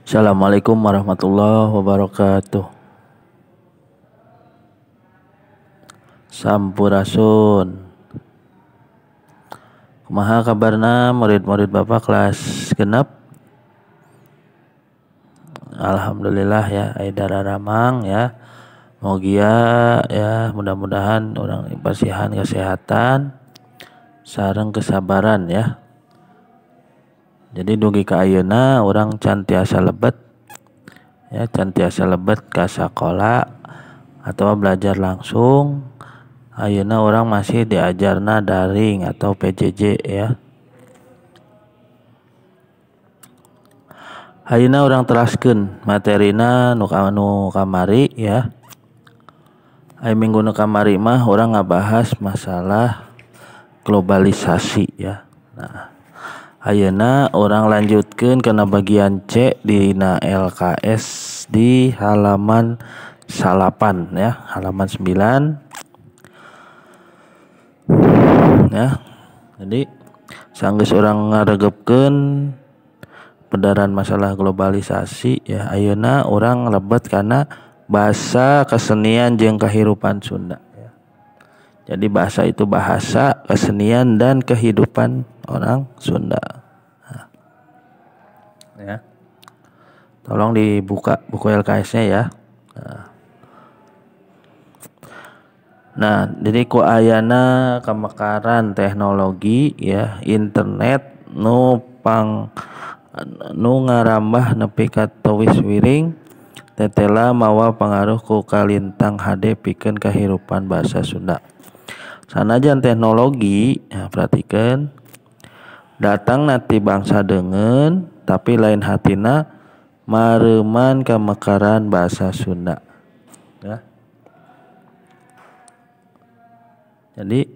Assalamualaikum warahmatullahi wabarakatuh. Sampurasun. Kumaha kabarna murid-murid Bapak kelas genep? Alhamdulillah ya, aidara ramang ya. Mogia ya, mudah-mudahan orang dipasihan kesehatan sareng kesabaran ya. Jadi dugi ka ayeuna urang can tiasa lebet ya, can tiasa lebet ka sakola atau belajar langsung. Ayeuna urang masih diajarna daring atau PJJ ya. Ayeuna urang teraskeun materina nu kamari ya. Aya minggu nu kamari mah urang ngabahas masalah globalisasi ya. Nah, ayeuna urang lanjutkeun kana bagian C dina LKS di halaman 8 ya, halaman 9 ya. Jadi sanggeus urang ngaregepkeun pedaran masalah globalisasi ya, ayeuna urang lebet kana bahasa kesenian jeung kehidupan Sunda ya. Jadi bahasa itu bahasa, kesenian dan kehidupan orang Sunda. Nah, ya. Tolong dibuka buku LKS-nya ya. Nah, jadi ku ayana kemekaran teknologi ya, internet nu pang nu ngarambah nepi ka tewis wiring tetela mawa pangaruh ku kalintang hade pikeun kahirupan bahasa Sunda. Sanajan teknologi ya, perhatikan datang nanti bangsa deungeun tapi lain hatina mareuman kamekaran bahasa Sunda ya. Jadi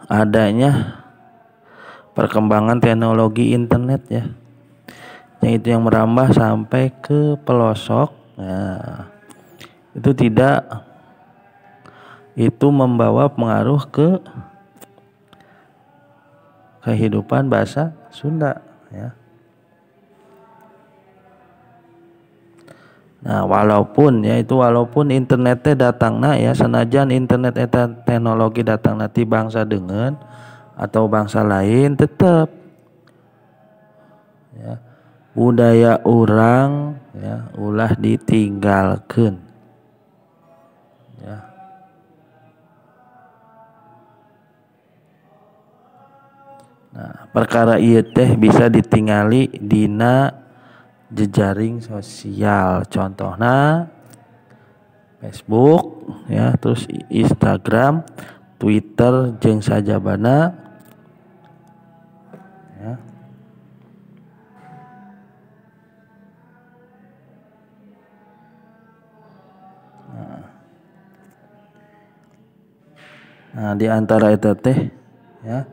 adanya perkembangan teknologi internet ya, yang itu yang merambah sampai ke pelosok ya, itu tidak, itu membawa pengaruh ke kehidupan bahasa Sunda ya. Nah, walaupun ya itu, walaupun internetnya datangna ya, senajan internet eta teknologi datangna ti bangsa deungeun atau bangsa lain, tetap ya budaya urang ya ulah ditinggalkeun ya. Nah, perkara ieu teh bisa ditingali dina jejaring sosial, contohna Facebook ya, terus Instagram, Twitter jeung sajabana ya. Nah, di antara eta teh ya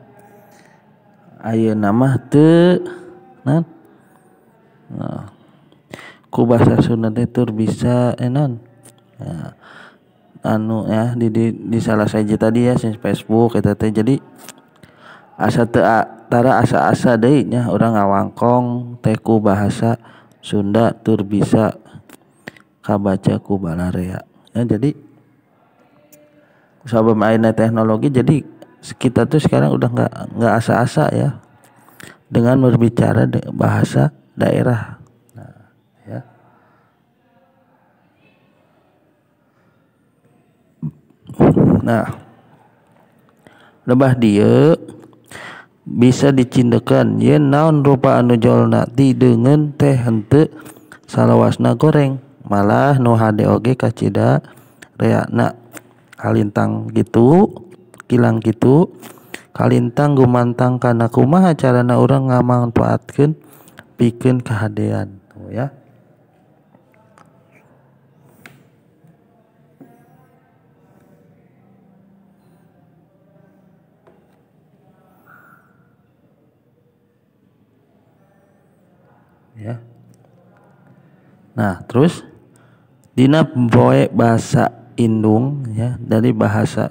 ayeuna mah teu nah, ku bahasa Sunda teh tur bisa enon ya, anu ya di salah saja tadi ya Facebook eta teh. Jadi asa teu tara asa-asa deui nya urang ngawangkong teh ku bahasa Sunda tur bisa kabaca ku balarea ya. Jadi sabab ayeuna teknologi, jadi kita tuh sekarang udah nggak asa-asa ya dengan berbicara bahasa daerah. Nah, ya. Nah, lebah dieu bisa dicindekan yen naon rupa anu jolna ti deungeun teh henteu salawasna goreng, malah nu hade oge kacida reana kalintang gitu, kilang gitu, kalintang gumantang kana kumaha carana urang ngamanfaatkeun pikeun kahadean tuh ya. Ya. Nah, terus dina poe bahasa indung ya, dari bahasa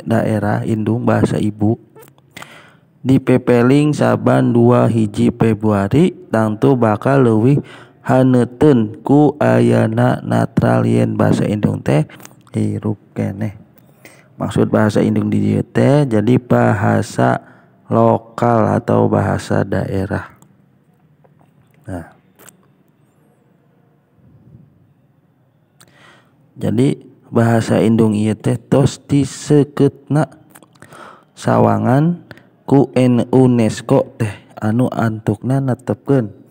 daerah indung, bahasa ibu dipepeling saban 2 hiji Februari tangtu bakal leuwih haneuteun ku ayana natral yen bahasa indung teh hirup keneh. Maksud bahasa indung di dieu teh jadi bahasa lokal atau bahasa daerah. Nah, jadi bahasa indung ieu teh tos disekeutna sawangan ku UNESCO teh anu antukna netepkeun.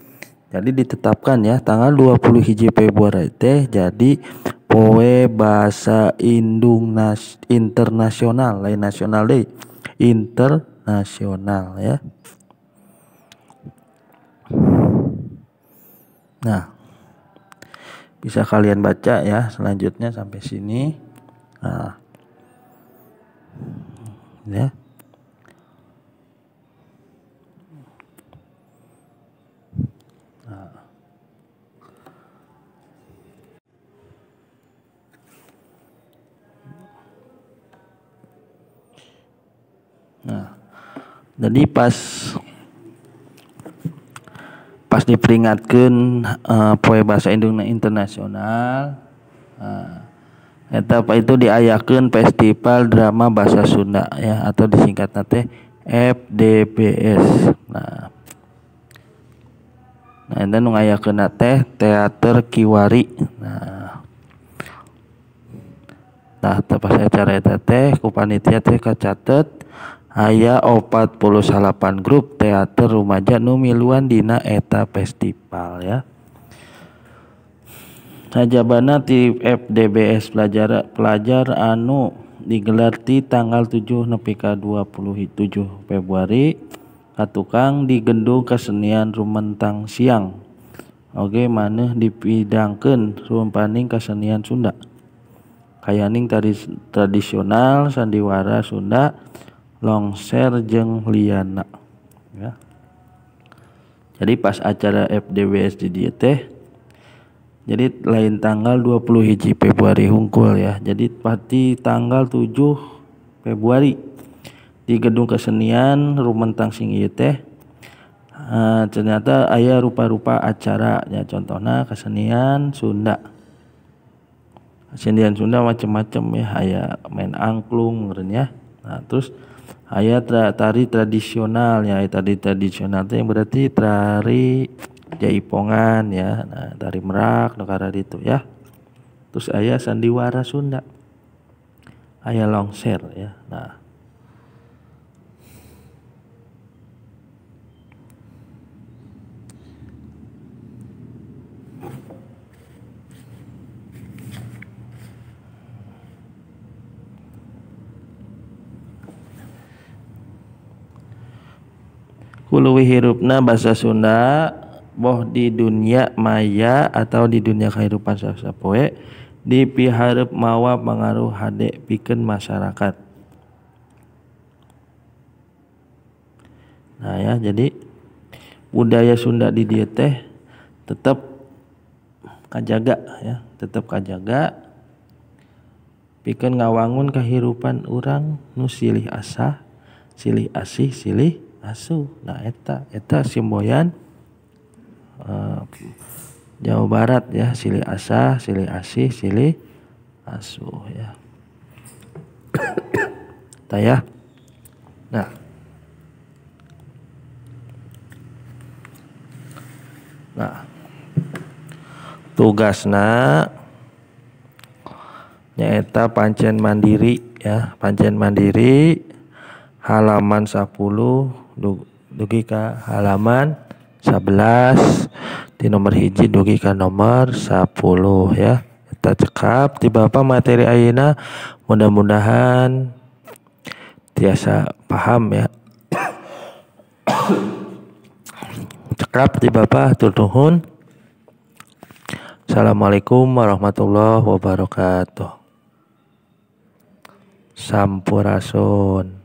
Jadi ditetapkan ya tanggal 21 Februari teh jadi poe bahasa indung internasional, lain nasional deui, internasional ya. Nah, bisa kalian baca ya selanjutnya sampai sini. Nah, ya. Nah, jadi pas diperingatkan poe bahasa indung internasional, eta itu diayakeun Festival Drama Bahasa Sunda ya, atau disingkatna teh FDBS. Nah, eta nu ngayakeunna teh Teater Kiwari. Nah, pas acara eta teh ku panitia teh kacatet aya 48 grup teater rumaja nu miluan dina eta festival ya. Sajabana ti FDBS pelajar anu digelar ti tanggal 7 nepi ka 27 Februari katukang di Gedung Kesenian Rumentang Siang. Oge maneh dipidangkeun rumpaning kesenian Sunda. Kayaning tari tradisional sandiwara Sunda, longser jeung liana ya. Jadi pas acara FDBS di dieu teh jadi lain tanggal 21 Februari hungkul ya. Jadi pasti tanggal 7 Februari di Gedung Kesenian Rumentang Sing ieu teh ternyata aya rupa-rupa acara ya, contohna kesenian Sunda. Kesenian Sunda macem-macem ya, aya main angklung meureun ya. Nah, terus aya tari tradisional ya, tari tradisional teh berarti tari jaipongan ya, nah, tari merak nu kararitu ya. Terus aya sandiwara Sunda, aya longser ya. Nah, ku leuwih hirupna bahasa Sunda boh di dunia maya atau di dunia kehidupan sapoe dipihareup mawa pangaruh hade pikeun masyarakat. Nah ya, jadi budaya Sunda di dieu teh tetep kajaga ya, tetep kajaga pikeun ngawangun kahirupan urang nu silih asah, silih asih, silih asuh. Nah, eta simboyan Jawa Barat ya, silih asah, silih asih, silih asuh ya. Eta ya. Nah, tugasna nyaeta pancen mandiri ya, pancen mandiri halaman 10 dugi ka halaman 11 di nomor 1 dugi ka nomor 10 ya. Eta cekap ti Bapak materi ayeuna, mudah-mudahan tiasa paham ya. Cekap ti Bapak, hatur nuhun. Assalamualaikum warahmatullahi wabarakatuh. Sampurasun.